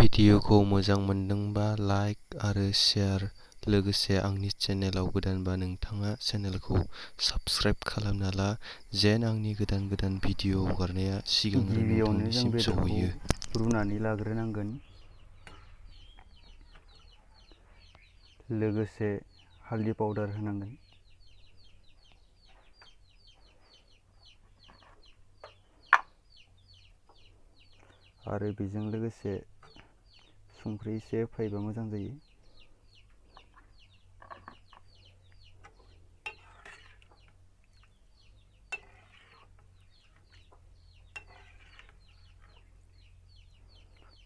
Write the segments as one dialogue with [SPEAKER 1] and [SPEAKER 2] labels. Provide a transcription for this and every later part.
[SPEAKER 1] भिडिअखौ मोजां मोनदोंबा लाइक आरो शेयार लोगोसे आंनि चेनेलाव गोदानबा नोंथाङा चेनेलखौ साबस्क्राइब खालामना ला जेन आंनि गोदान भिडिअ हगारनाया सिगांग्रो
[SPEAKER 2] गिबियावनो जों
[SPEAKER 1] नोंथांनिसिम
[SPEAKER 2] बेदरखौ
[SPEAKER 1] सौहैयो।
[SPEAKER 2] रुनानै लाग्रोनांगोन लोगोसे हालदै पाउडार होनांगोन। आरो बेजों लोगोसे संख्रि एसे होफायोबा मोजां जायो।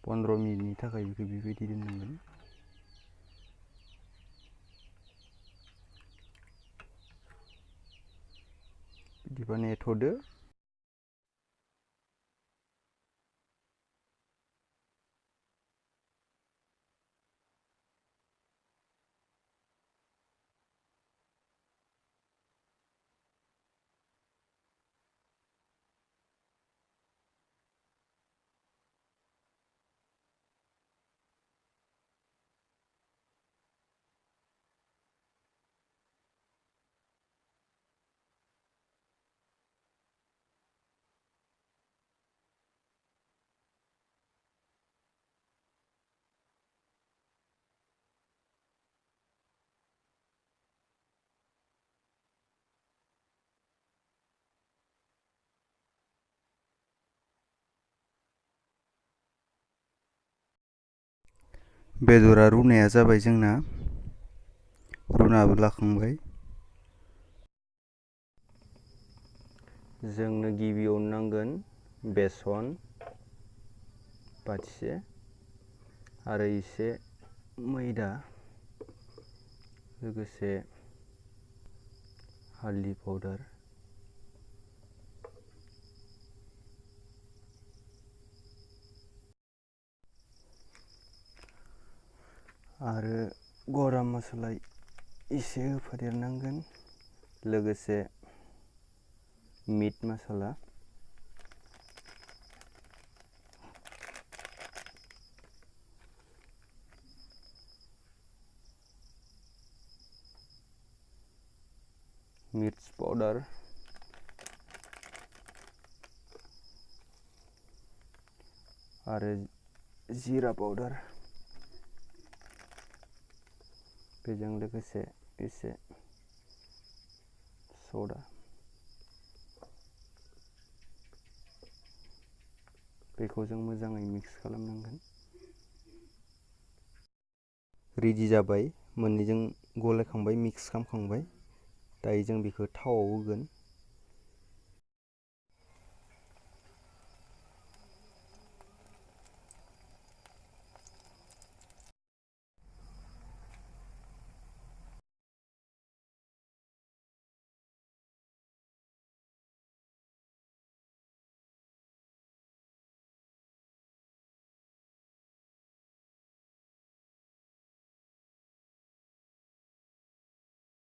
[SPEAKER 2] पन्द्र मिनिटनि थाखाय बेखौ बेबायदि दोननांगोन। बिदिबा नेथ'दो। बेदरा रुनाया जाबाय जोंना रुनाबो लाखांबाय। जोंनो गिबियावनो नांगोन बेसन बाथिसे आरो एसे मैदा लोगोसे हालदै पाउडार आरो गरम मस्ला एसे होफादेरनांगोन लोगोसे मिट मसाला मिर्च पाउडार आरो जीरा पाउडार बेजों लोगोसे एसे सदा बेखौ जों मोजाङै मिक्स खालामनांगोन। रेडि जाबाय, मोननैजों गलायखांबाय, मिक्स खालामखांबाय। दायो जों बेखौ थावआव होगोन।